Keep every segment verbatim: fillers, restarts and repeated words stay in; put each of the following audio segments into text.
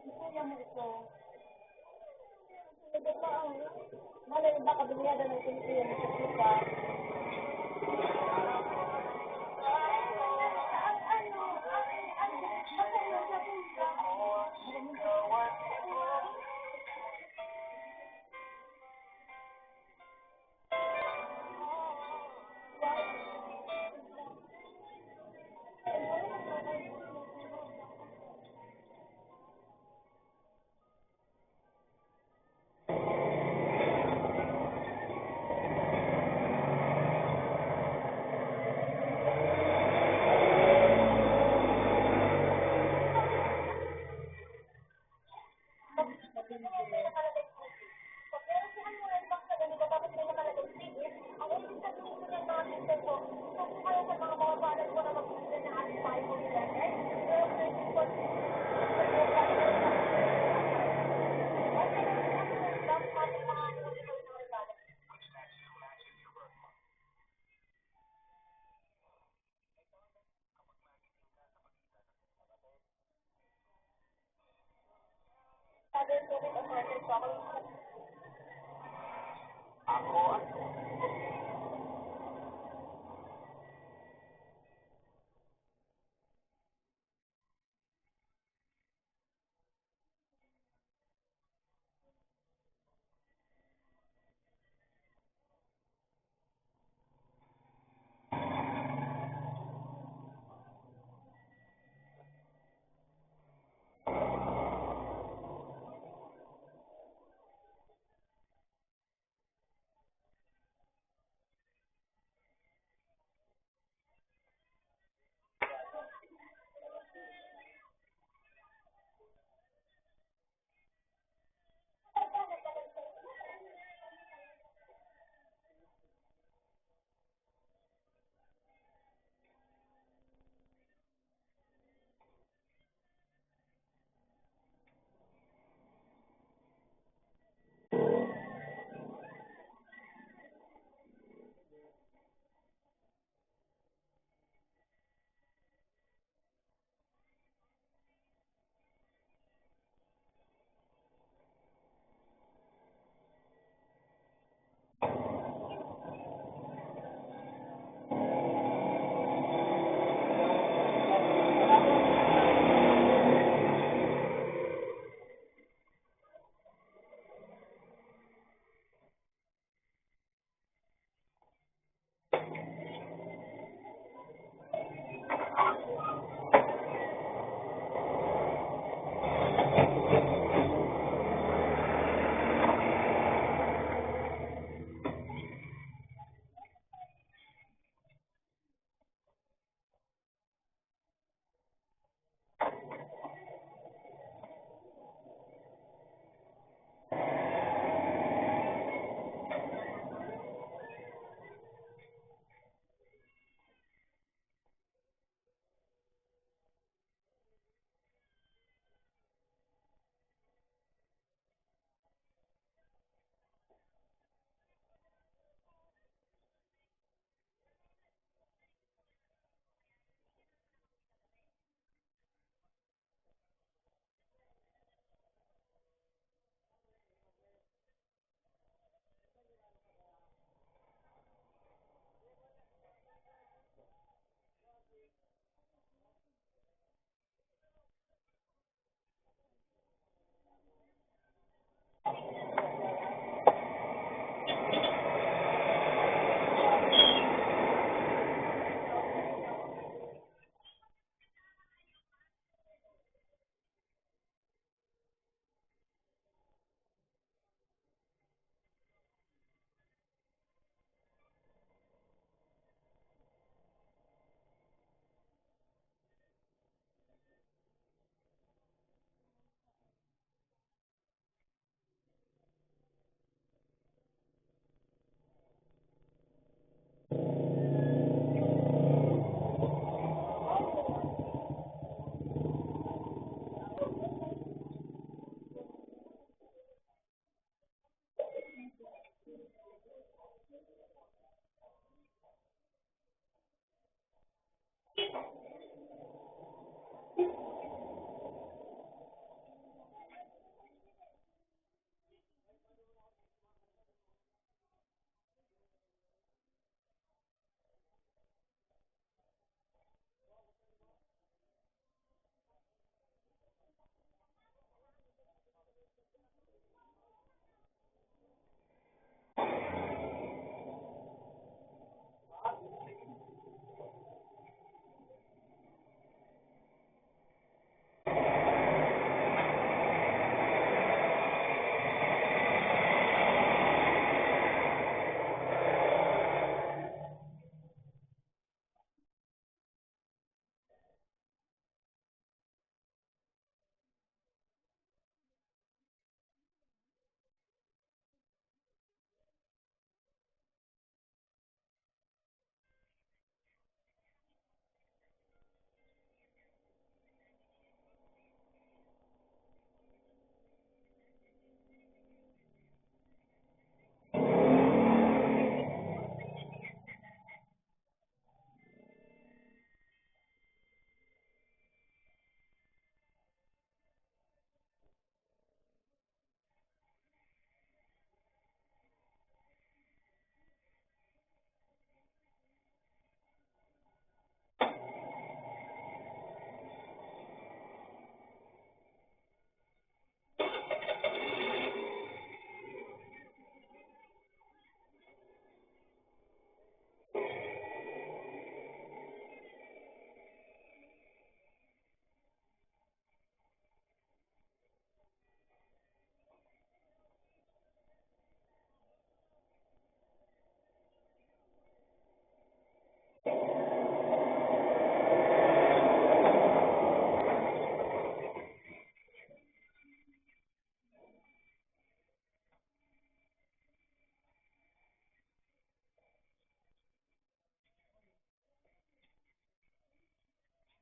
Kuya mo ito. Ito pa ang malay, baka dunyada ng kuya mo sa kita. Ang ano, ang, ang, ang,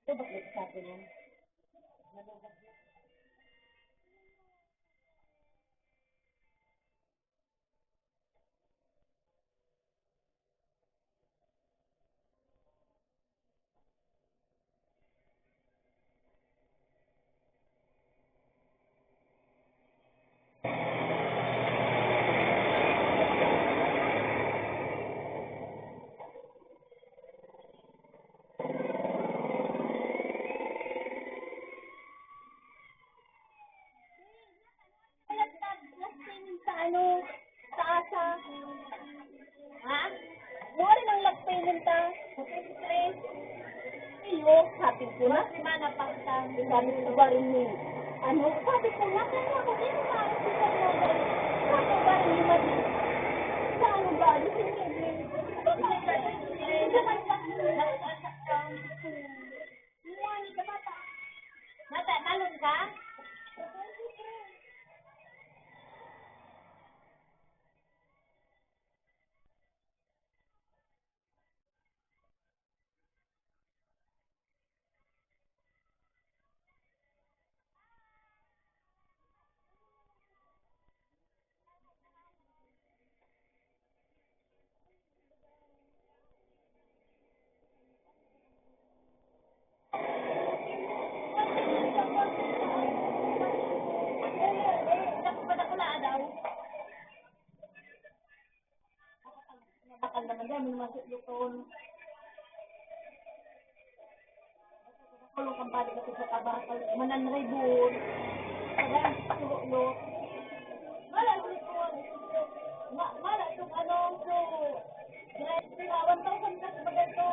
Ito ba nagsabi niya? Sa ano, sa asa? Ha? Wala nang nagpayment ta. Sa twenty-three. Iyo, sabi ko na, semana pa kita. Sabi ko ba rin ni, ano, sabi ko nga, kaya ako din, sa hospital na ba? Sabi ko ba rin ni, mali. Sa ano ba? Di sinabi. Hindi naman sa, Mata, talon ka? Takal na man yan, mga sukluton. Kulong kang balik ako sa tabakal, mananribon. Tagaan sa sulo. Mala, sulo. Ma-, mala, itong ano, so, one thousand ka sa bagay ko.